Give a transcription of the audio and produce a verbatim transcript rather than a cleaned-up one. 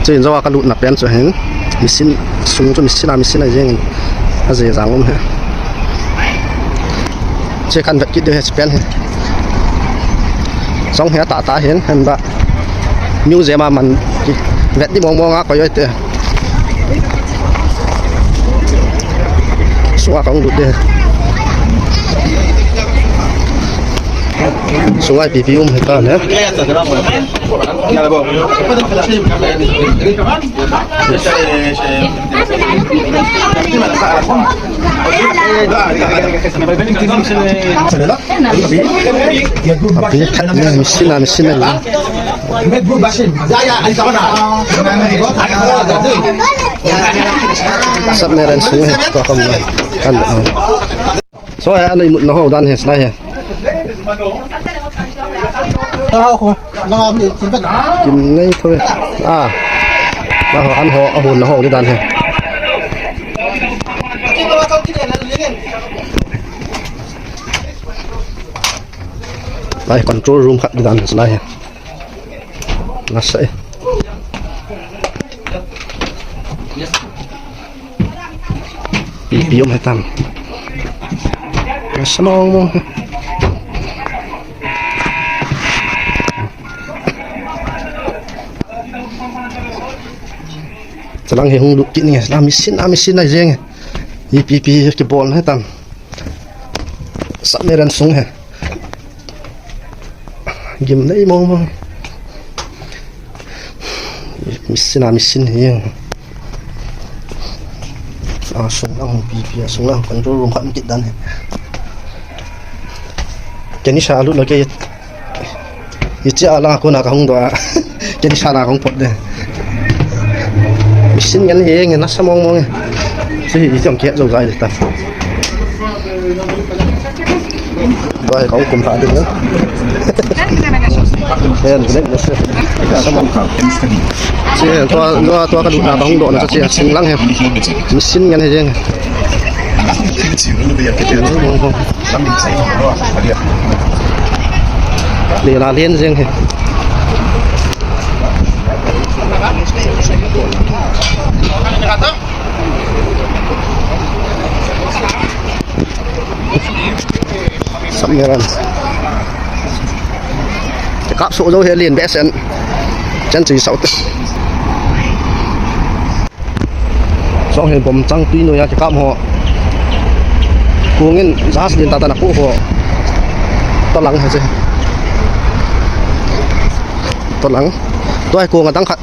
Chu in jou a kalutna pen chu hin. Machine sung chu machine a machine a jeng in. Ajeh jang um hi. Che kan vet kit de he pen hi. Jong he ta ta hin hen ba. Museum a man ki vet di mong mong a ko yoi te. Sunga kong lut de. Sunga ipi ipi um he ta ne. Api khat ne, machine a, machine a. Submarine sung he, tua kam na. Kan, ah. So, eh, ana imut na ho dan he, sna he. Kim nei tho. Ah. Na ho, an ho, ahun na ho ni dan he. Lai control room khat ni dan he, sna he. Nasa eh. Ipi um hetam. Nasa mong mong. Chalang he hung lut kit ni, la machine a machine a jeng. Ipi ipi kibol na hetam. Submarine sung he. Gim nei mong mong. Machine a machine hi. A sung lang hung pi pi, a sung lang control room khat kit dan hi. Keni sa lut lo ke. Hiche a lang a kona kahung doh a. Keni sa na kahung pot de. Machine ngen hi ngen nasa mong mong. Chu hi, hiche ong ke jou jai ta. Tua hi ka kum pha ding. Hen, nek na se. Che, tua, tua, tua ka lut na kahung doh na che, sing lang he. Machine ngen he jeng. Le la len jeng he. Submarine. Kap so jo he len be sen. Chan chi sau te. Song he bom chang tui noi a kikap ho. Kung in jahaz din tata na pu ho. Tolang he che. Tolang. Tua kung a dang khat.